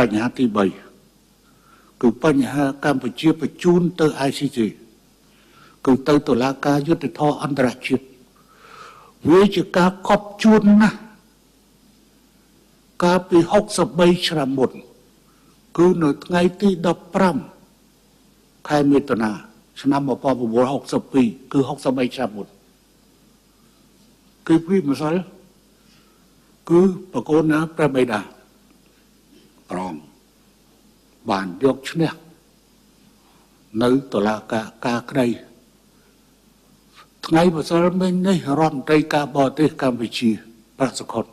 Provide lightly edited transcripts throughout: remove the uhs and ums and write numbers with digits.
បញ្ហាទី3គឺបញ្ហាកម្ពុជាបញ្ជូនទៅ ICJ គឺទៅតុលាការយុត្តិធម៌អន្តរជាតិវាជាការកប់ជួនណាស់កាលពី63ឆ្នាំមុនគឺនៅថ្ងៃទី15ខែមិថុនាឆ្នាំ1962គឺ63ឆ្នាំមុនគឺពីម្សិលគឺប្រកូនណាព្រះបិតាប្រងបានយកឈ្នះនៅតុលាការការក្តីថ្ងៃម្សិលមិញនេះរដ្ឋមន្ត្រីការបរទេសកម្ពុជាប្រាក់សុខុន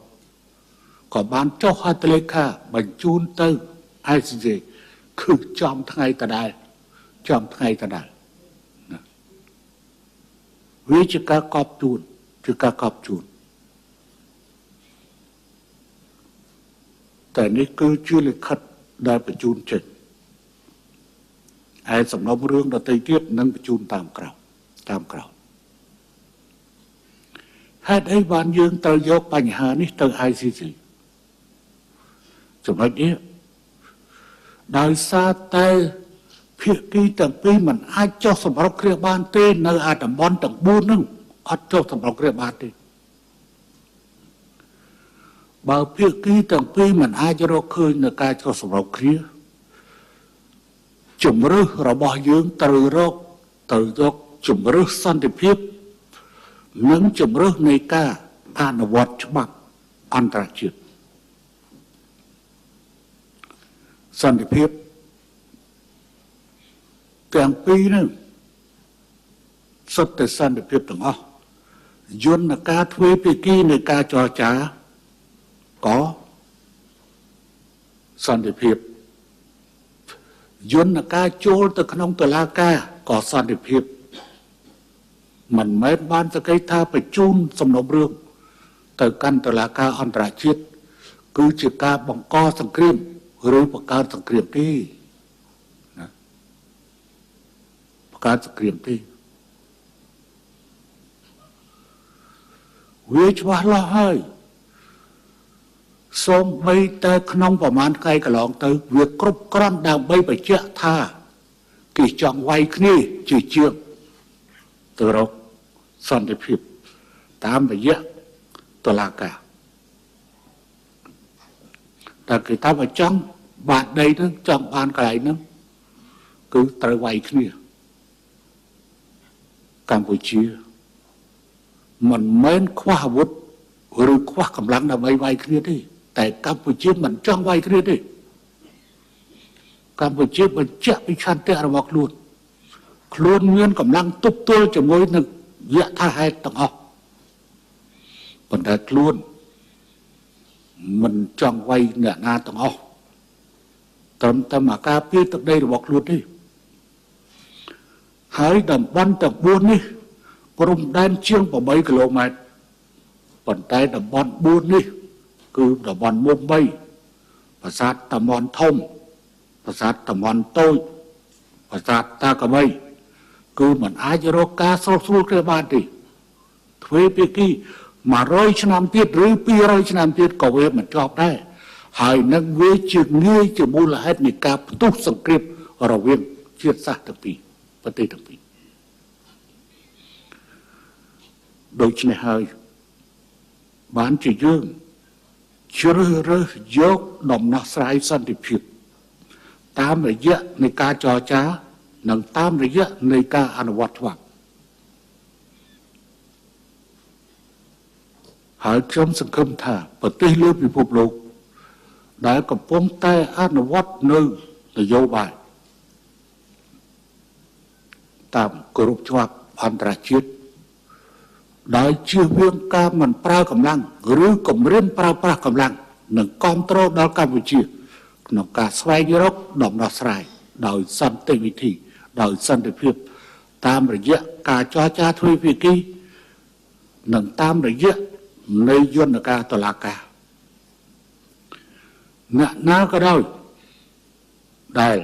ក៏បានចុះហត្ថលេខាបញ្ជូនទៅ ICJ គឺចំថ្ងៃដដែលចំថ្ងៃដដែលណាវាជាការកប់ជួនជាការកប់ជួនតែនេះគឺជាលិខិតដែលបញ្ជូនចេញឯសំណុំរឿងដទៃទៀតនឹងបញ្ជូនតាមក្រោយតាមក្រោយហេតុអីបានយើងត្រូវយកបញ្ហានេះទៅ ICC ចំណុចនេះដោយសារតែភាគីទាំងពីរមិនអាចចុះសម្រុកគ្នាបានទេនៅអាតំបន់ទាំង4ហ្នឹងអត់ចុះសម្រុកគ្នាបានទេបើភាគីទាំងពីរមិនអាចរកឃើញនៅការចុះសម្រុកគ្នាជំរើសរបស់យើងត្រូវរកត្រូវយកជំរើសសន្តិភាពនិងជំរើសនៃការអនុវត្តច្បាប់អន្តរជាតិសន្តិភាពទាំងពីរហ្នឹងសុទ្ធតែសន្តិភាពទាំងអស់យន្តការទ្វេភាគីនៃការចរចាក៏សន្តិភាពយន្តការចូលទៅក្នុងតុលាការក៏សន្តិភាពមិនមែនបានសក្តិថាបញ្ជូនសំណុំរឿងទៅកាន់តុលាការអន្តរជាតិគឺជាការបង្កសង្គ្រាមឬបង្កើតសង្គ្រាមទេណាបង្កើតសង្គ្រាមទេវាច្បាស់លាស់ហើយសូម្បីតែក្នុងប្រមាណថ្ងៃកន្លងទៅវាគ្រប់គ្រាន់ដើម្បីបញ្ជាក់ថាគេចង់វាយគ្នាជាជាងទៅរកសន្តិភាពតាមរយៈតុលាការតែគេថាបើចង់បានដីហ្នឹងចង់បានកន្លែងហ្នឹងគឺត្រូវវាយគ្នាកម្ពុជាមិនមែនខ្វះអាវុធឬខ្វះកម្លាំងដើម្បីវាយគ្នាទេតែកម្ពុជាមិនចង់វាយគ្នាទេកម្ពុជាបញ្ជាក់ពីឆន្ទៈរបស់ខ្លួនខ្លួនមានកម្លាំងទប់ទល់ជាមួយនឹងយថាហេតុទាំងអស់ប៉ុន្តែខ្លួនមិនចង់វាយអ្នកណាទាំងអស់ត្រឹមតែមកការពារទឹកដីរបស់ខ្លួនទេហើយតំបន់ទាំង4នេះព្រំដែនជាង8គីឡូម៉ែត្រប៉ុន្តែតំបន់4នេះគឺតំបន់មុំ3ប្រាសាទតំបន់ធំប្រាសាទតំបន់តូចប្រាសាទតាកមីគឺមិនអាចរកការស្រុះស្រួលគ្នាបានទេទ្វេភាគី100ឆ្នាំទៀតឬ200ឆ្នាំទៀតក៏វាមិនចប់ដែរហើយនឹងវាជាងាយជាមូលហេតុនៃការផ្ទុះសង្គ្រាមរវាងជាតិសាសន៍ទាំងពីរប្រទេសទាំងពីរដូច្នេះហើយបានជាយើងជ្រើសរើសយកដំណោះស្រាយសន្តិភាពតាមរយៈនៃការចរចានិងតាមរយៈនៃការអនុវត្តច្បាប់ហើយខ្ញុំសង្ឃឹមថាប្រទេសលើពិភពលោកដែលកំពុងតែអនុវត្តនៅនយោបាយតាមគោរពច្បាប់អន្តរជាតិដោយជៀសវាងការមិនប្រើកម្លាំងឬគំរាមប្រើប្រាស់កម្លាំងនិងគាំទ្រដល់កម្ពុជាក្នុងការស្វែងរកដំណោះស្រាយដោយសន្តិវិធីដោយសន្តិភាពតាមរយៈការចរចាទ្វេភាគីនិងតាមរយៈនៃយន្តការតុលាការអ្នកណាក៏ដោយដែល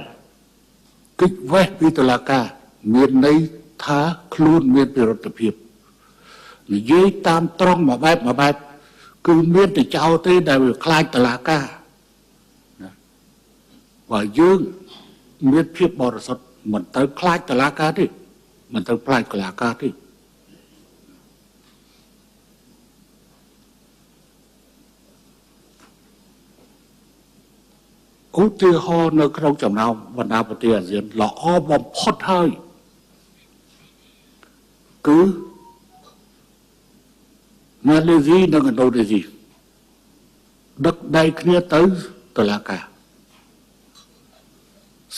គេចវេះពីតុលាការមានន័យថាខ្លួនមានពិរុទ្ធភាពនិយាយតាមត្រង់មួយបែបមួយបែបគឺមានតែចោលទេដែលវាខ្លាចតុលាការណា បើយើងមានភាពបរិសុទ្ធមិនត្រូវខ្លាចតុលាការទេមិនត្រូវខ្លាចតុលាការទេឧទាហរណ៍នៅក្នុងចំណោមបណ្ដាប្រទេសអាស៊ានល្អបំផុតហើយគឺម៉ាឡេស៊ីនិងឥណ្ឌូនេស៊ីដឹកដៃគ្នាទៅតុលាការ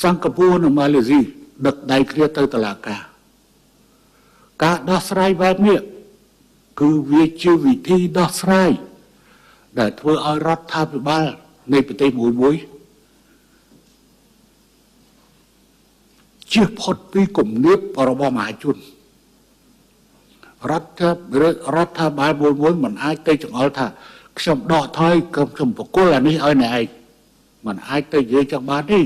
សិង្ហបុរីនិងម៉ាឡេស៊ីដឹកដៃគ្នាទៅតុលាការការដោះស្រាយបែបនេះគឺវាជាវិធីដោះស្រាយដែលធ្វើឲ្យរដ្ឋាភិបាលនៃប្រទេសមួយមួយជៀសផុតពីគំនាបរបស់មហាជនរដ្ឋាភិបាលមួយមួយមិនអាចទៅចង្អុលថាខ្ញុំដកថយខ្ញុំប្រគល់អានេះឲ្យអ្នកឯងមិនអាចទៅនិយាយចឹងបានទេ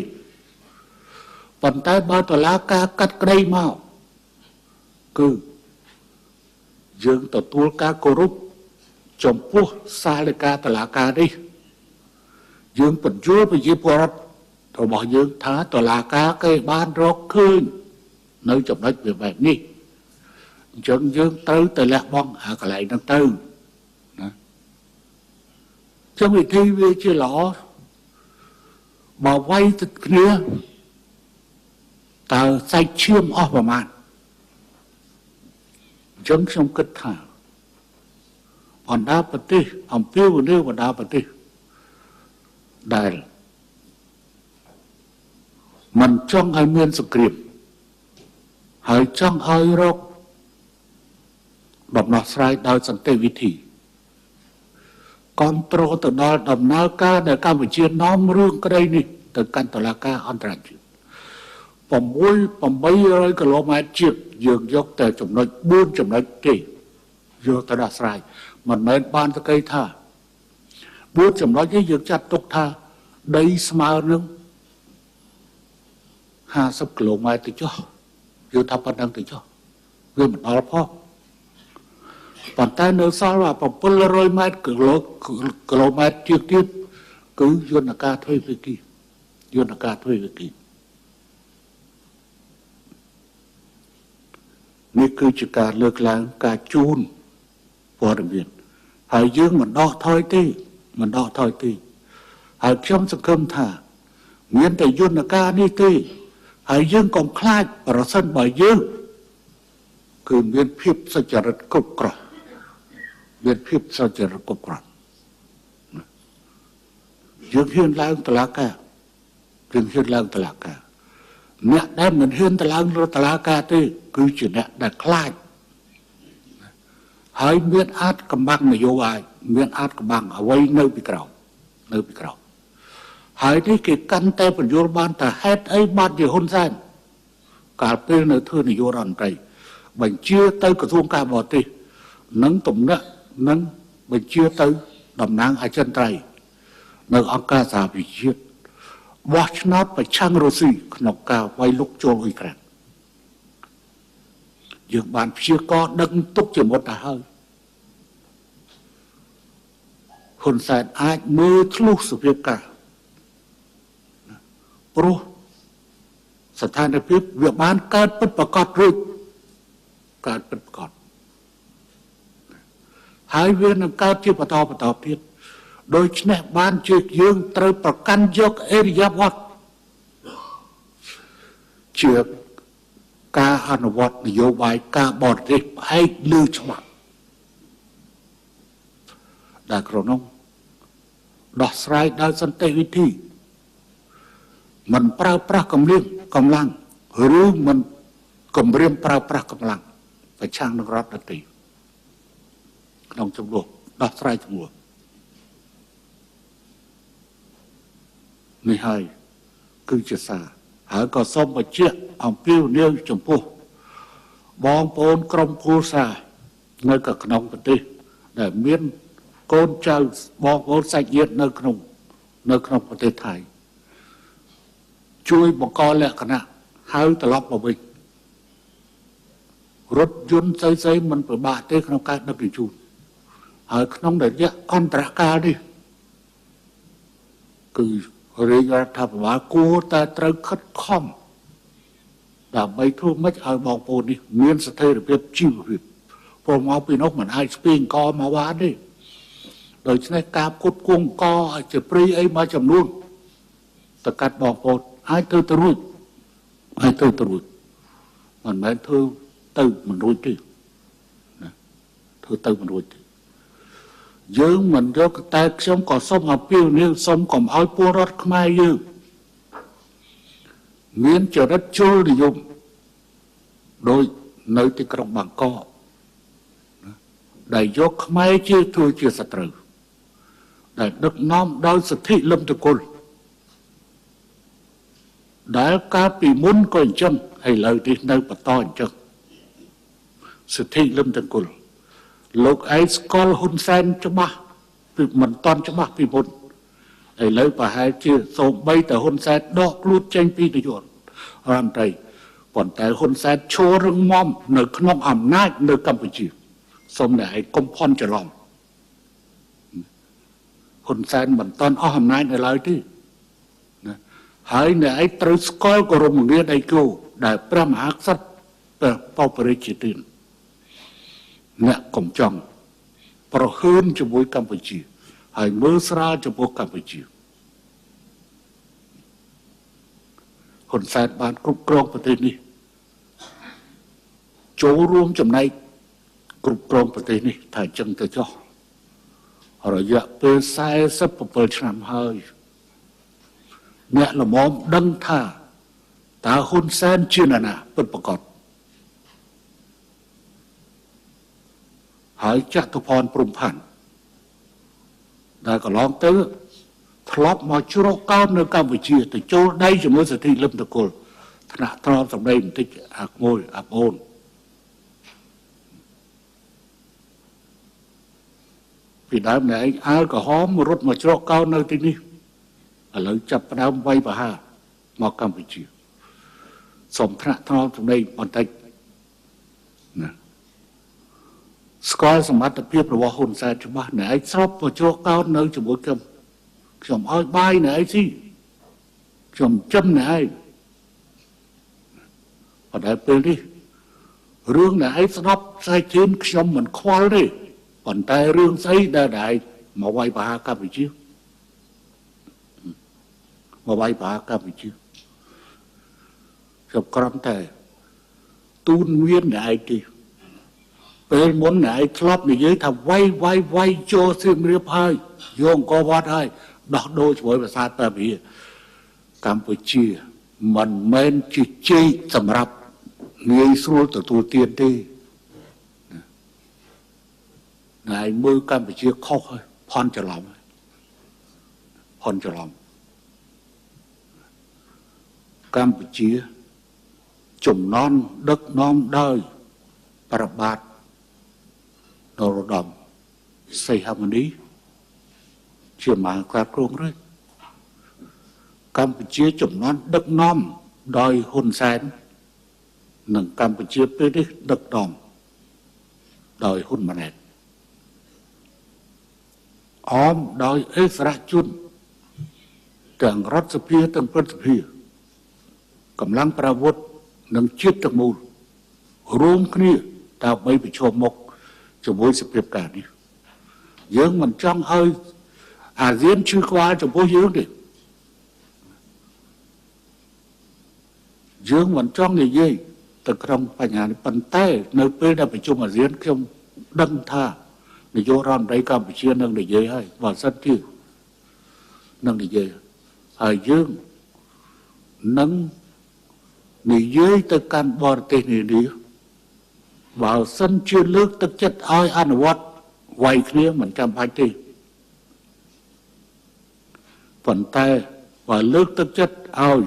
ប៉ុន្តែបើតុលាការកាត់ក្តីមកគឺយើងទទួលការគោរពចំពោះសាលដីកាតុលាការនេះយើងបញ្យល់ប្រជាពលរដ្ឋរបស់យើងថាតុលាការគេបានរកឃើញនៅចំណុចវាបែបនេះអញ្ចឹងយើងត្រូវតែលះបង់អាកន្លែងហ្នឹងទៅណាចឹងវិធីវាជាល្អបើវាយទៅគ្នាតើសាច់ឈាមអស់ប្រមាណអញ្ចឹងខ្ញុំគិតថាបណ្ដាប្រទេសអំពាវនាវបណ្ដាប្រទេសដែលមិនចង់ឲ្យមានសង្គ្រាមហើយចង់ឲ្យរកដំណោះស្រាយដោយសន្តិវិធីគាំទ្រទៅដល់ដំណើរការដែលកម្ពុជានាំរឿងក្តីនេះទៅកាន់តុលាការអន្តរជាតិ 800 គីឡូម៉ែត្រជាងយើងយកតែចំណុច4ចំណុចទេយកទៅដោះស្រាយមិនមែនបានទៅគេថា4ចំណុចនេះយើងចាត់ទុកថាដីស្មើនឹង50គីឡូម៉ែត្រទៅចុះយើងថាប៉ុណ្ណឹងទៅចុះវាមិនដល់ផងប៉ុន្តែនៅសល់700ម៉ែត្រគីឡូម៉ែត្រជាងទៀតគឺយន្តការទ្វេភាគីយន្តការទ្វេភាគីនេះគឺជាការលើកឡើងការជូនព័ត៌មានហើយយើងមិនដកថយទេមិនដកថយទេហើយខ្ញុំសង្ឃឹមថាមានតែយន្តការនេះទេហើយយើងកុំខ្លាចប្រសិនបើយើងគឺមានភាពសុចរិតគ្រប់គ្រាន់មានភាពសុចរិតគ្រប់គ្រាន់យើងហ៊ានឡើងតុលាការយើងហ៊ានឡើងតុលាការអ្នកដែលមិនហ៊ានទៅឡើងតុលាការទេគឺជាអ្នកដែលខ្លាចហើយមានអាចកំបាំងនយោបាយមានអាចកំបាំងអ្វីនៅពីក្រោមនៅពីក្រោមហើយនេះគេកាន់តែបញ្យល់បានថាហេតុអីបានជាហ៊ុនសែនកាលពេលនៅធ្វើនាយករដ្ឋមន្ត្រីបញ្ជាទៅក្រសួងការបរទេសនិងទំនាក់និងបញ្ជាទៅតំណាងអចិន្ត្រៃយ៍នៅអង្គការសហប្រជាជាតិបោះឆ្នោតប្រឆាំងរុស្ស៊ីក្នុងការវាយលុកចូលអ៊ុយក្រែនយើងបានព្យាករដឹងទុកជាមុនទៅហើយហ៊ុនសែនអាចមើលធ្លុះសភាពការព្រោះស្ថានភាពវាបានកើតពិតប្រាកដរួចកើតពិតប្រាកដហើយវានឹងកើតជាបន្តបន្តទៀតដូច្នេះបានជាយើងត្រូវប្រកាន់យកអេរិយាបថជាការអនុវត្តនយោបាយការបរទេសផ្អែកលើច្បាប់ដែលក្នុងនោះដោះស្រាយដោយសន្តិវិធីមិនប្រើប្រាស់កម្លាំងឬមិនគំរាមប្រើប្រាស់កម្លាំងប្រឆាំងនឹងរដ្ឋដទៃក្នុងចំនួនដោះស្រាយចំនួននេះហើយគឺជាសារហើយក៏សូមបញ្ជាក់អំពាវនាវចំពោះបងប្អូនក្រុមគ្រួសារនៅក្នុងប្រទេសដែលមានកូនចៅបងប្អូនសាច់ញាតិនៅក្នុងប្រទេសថៃជួយបង្កលក្ខណៈហៅត្រឡប់មកវិញរថយន្តស្អីៗមិនពិបាកទេក្នុងការដឹកជញ្ជូនហើយក្នុងរយៈអន្តរកាលនេះគឺ រាជរដ្ឋាភិបាលគួរតែត្រូវខិតខំដើម្បីធ្វើម៉េចឲ្យបងប្អូននេះមានស្ថិរភាពជីវភាពព្រោះមកពីនោះមិនអាចស្ពាយអង្គមកបានទេដូច្នេះការផ្គត់ផ្គង់អង្គជាព្រីអីមួយចំនួនទៅកាត់បងប្អូនអាចធ្វើទៅរួចអាចធ្វើទៅរួចមិនមែនធ្វើទៅមិនរួចទេណាធ្វើទៅមិនរួចទេយើងមិនយកតែខ្ញុំក៏សូមអពាវនាវសូមកុំឲ្យពលរដ្ឋខ្មែរយើងមានចរិតជលនិយមដោយនៅទីក្រុងបាងកកដែលយកខ្មែរជាធ្វើជាសត្រូវដែលដឹកនាំដោយសិទ្ធិលឹមតគុលដែលកាលពីមុនក៏អញ្ចឹងឥឡូវនេះនៅបន្តអញ្ចឹងសិទ្ធិលឹមតគុលលោកឯងស្គាល់ហ៊ុនសែនច្បាស់ពីមិនតន់ច្បាស់ពីមុនឥឡូវប្រហែលជាសូម្បីតែហ៊ុនសែនដកខ្លួនចេញពីនាយករដ្ឋមន្ត្រីប៉ុន្តែហ៊ុនសែនឈររឹងមាំនៅក្នុងអំណាចនៅកម្ពុជាសូមអ្នកឯងកុំភ័ន្តច្រឡំហ៊ុនសែនមិនតន់អស់អំណាចនៅឡើយទេណាហើយអ្នកឯងត្រូវស្គាល់គោរមងារដៃគូដែលព្រះមហាក្សត្រព្រះបពរាជាទានអ្នកកុំចង់ប្រហើនជាមួយកម្ពុជាហើយមើលស្រាលចំពោះកម្ពុជាហ៊ុនសែនបានគ្រប់គ្រងប្រទេសនេះចូលរួមចំណែកគ្រប់គ្រងប្រទេសនេះថាអញ្ចឹងទៅចុះរយៈពេល47ឆ្នាំហើយអ្នកល្មមដឹងថាតើហ៊ុនសែនជានរណាពិតប្រាកដហើយចតុភ័ណ្ឌព្រំផាន់ដែលកន្លងទៅធ្លាប់មកជ្រកកោននៅកម្ពុជាទៅចូលដៃជាមួយសិទ្ធិលឹមតគុលថ្នាក់ទ្រាំសម្ដីបន្តិចអាក្មួយអាប្អូនពីដើមអ្នកឯងអាលក្រហមរត់មកជ្រកកោននៅទីនេះឥឡូវចាប់ផ្ដើមវាយប្រហារមកកម្ពុជាសូមថ្នាក់ថ្នមសម្ដីបន្តិចណាស្គាល់សមត្ថភាពរបស់ហ៊ុនសែនច្បាស់អ្នកឯងស្របមកជ្រកកោននៅជាមួយខ្ញុំខ្ញុំឲ្យបាយអ្នកឯងស៊ីខ្ញុំចិញ្ចឹមអ្នកឯងប៉ុន្តែពេលនេះរឿងអ្នកឯងស្ដាប់ស្អែកជឿនខ្ញុំមិនខ្វល់ទេប៉ុន្តែរឿងស្អីដែលអ្នកឯងមកវាយប្រហារកម្ពុជាមកវាយប្រហារកម្ពុជាខ្ញុំក្រំតែទូនមានអ្នកឯងទេពេលមុនអ្នកឯងធ្លាប់និយាយថាវាយវាយវាយចូលសៀមរាបហើយយកអង្គរវត្តហើយដោះដូរជាមួយប្រាសាទព្រះវិហារកម្ពុជាមិនមែនជាជែកសម្រាប់ងាយស្រួលទទួលទានទេណែមើលកម្ពុជាខុសហើយភ័ន្តច្រឡំភ័ន្តច្រឡំកម្ពុជាចំណន់ដឹកនាំដោយព្រះបាទនរោត្តមសីហមុនីជាមហាក្សត្រគ្រងរាជ្យកម្ពុជាចំណន់ដឹកនាំដោយហ៊ុនសែននិងកម្ពុជាពេលនេះដឹកនាំដោយហ៊ុនម៉ាណែតអមដោយអិសរាជជនទាំងរដ្ឋសភាទាំងព្រឹទ្ធសភាកម្លាំងប្រវត្តិនិងជាតិទាំងមូលរួមគ្នាដើម្បីប្រឈមមុខជាមួយសភាពការនេះយើងមិនចង់ឲ្យអាស៊ានឈឺក្បាលចំពោះយើងទេយើងមិនចង់និយាយទៅក្នុងបញ្ហានេះប៉ុន្តែនៅពេលដែលប្រជុំអាស៊ានខ្ញុំដឹងថានាយករដ្ឋមន្ត្រីកម្ពុជានឹងនិយាយហើយបើសិនជានឹងនិយាយហើយយើងនឹងនិយាយទៅកាន់បរទេសនានាបើសិនជាលើកទឹកចិត្តឲ្យអនុវត្តវាយគ្នាមិនចាំបាច់ទេប៉ុន្តែបើលើកទឹកចិត្តឲ្យ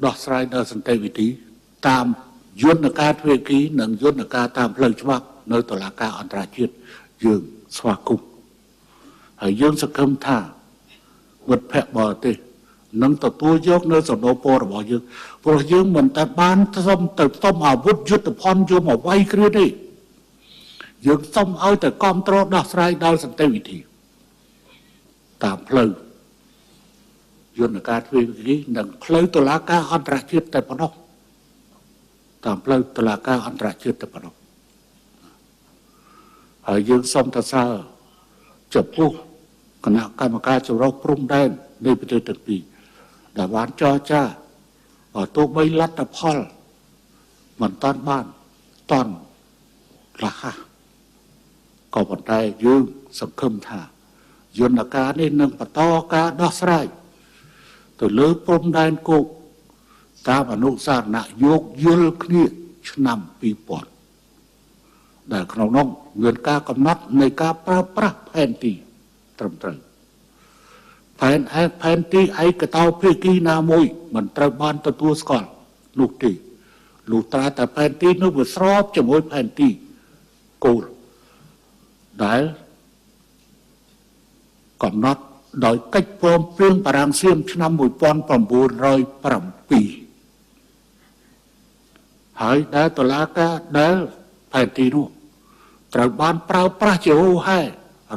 ដោះស្រាយដោយសន្តិវិធីតាមយន្តការទ្វេភាគីនិងយន្តការតាមផ្លូវច្បាប់នៅតុលាការអន្តរជាតិយើងស្វាគមន៍ហើយយើងសង្ឃឹមថាមិត្តភក្តិបរទេសនឹងទទួលយកនៅសំណូមពររបស់យើងព្រោះយើងមិនតែបានសុំទៅសុំអាវុធយុទ្ធភ័ណ្ឌយកមកវាយគ្រាទេយើងសុំឲ្យតែគ្រប់គ្រងដោះស្រាយដោយសន្តិវិធី តាមផ្លូវយន្តការទ្វេភាគីនិងផ្លូវតុលាការអន្តរជាតិតែប៉ុណ្ណោះតាមផ្លូវតុលាការអន្តរជាតិតែប៉ុណ្ណោះហើយយើងសូមសរសើរចំពោះគណៈកម្មការចម្រុះព្រំដែននៃប្រទេសទាំងពីរដែលបានចរចាបើទោះបីលទ្ធផលមិនតាន់បានតាន់រហ័សក៏ប៉ុន្តែយើងសង្ឃឹមថាយន្តការនេះនឹងបន្តការដោះស្រាយទៅលើព្រំដែនគោកតាមអនុសារណៈយោគយល់គ្នាឆ្នាំ2000ដែលក្នុងនោះមានការកំណត់នៃការប្រើប្រាស់ផែនទីត្រឹមត្រូវផែនទីឯកតោភាគីណាមួយមិនត្រូវបានទទួលស្គាល់នោះទេលុះត្រាតែផែនទីនោះវាស្របជាមួយផែនទីគោលដែលកំណត់ដោយកិច្ចព្រមព្រៀងបារាំងសៀមឆ្នាំ1907ហើយដែលតុលាការដែលផែនទីនោះត្រូវបានប្រើប្រាស់ជាហូរហែ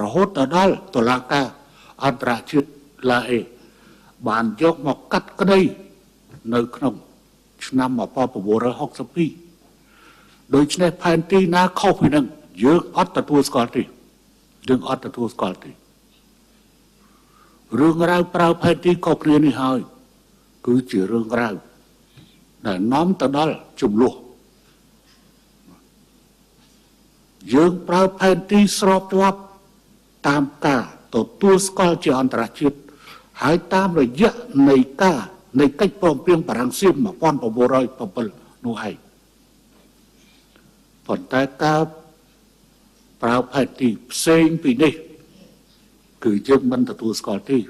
រហូតដល់តុលាការអន្តរជាតិឡាអេបានយកមកកាត់ក្តីនៅក្នុងឆ្នាំ1962ដូច្នេះផែនទីណាខុសពីនឹងយើងអត់ទទួលស្គាល់ទេយើងអត់ទទួលស្គាល់ទេរឿងរ៉ាវប្រើផែនទីខុសគ្នានេះហើយគឺជារឿងរ៉ាវដែលនាំទៅដល់ចំនួនយើងប្រើផែនទីស្របច្បាប់តាមការទទួលស្គាល់ជាអន្តរជាតិហើយតាមរយៈនៃការនៃកិច្ចព្រមព្រៀងបារាំងសៀម1907នោះឯងប៉ុន្តែការប្រើផែនទីផ្សេងពីនេះគឺយើងមិនទទួលស្គាល់ទេ។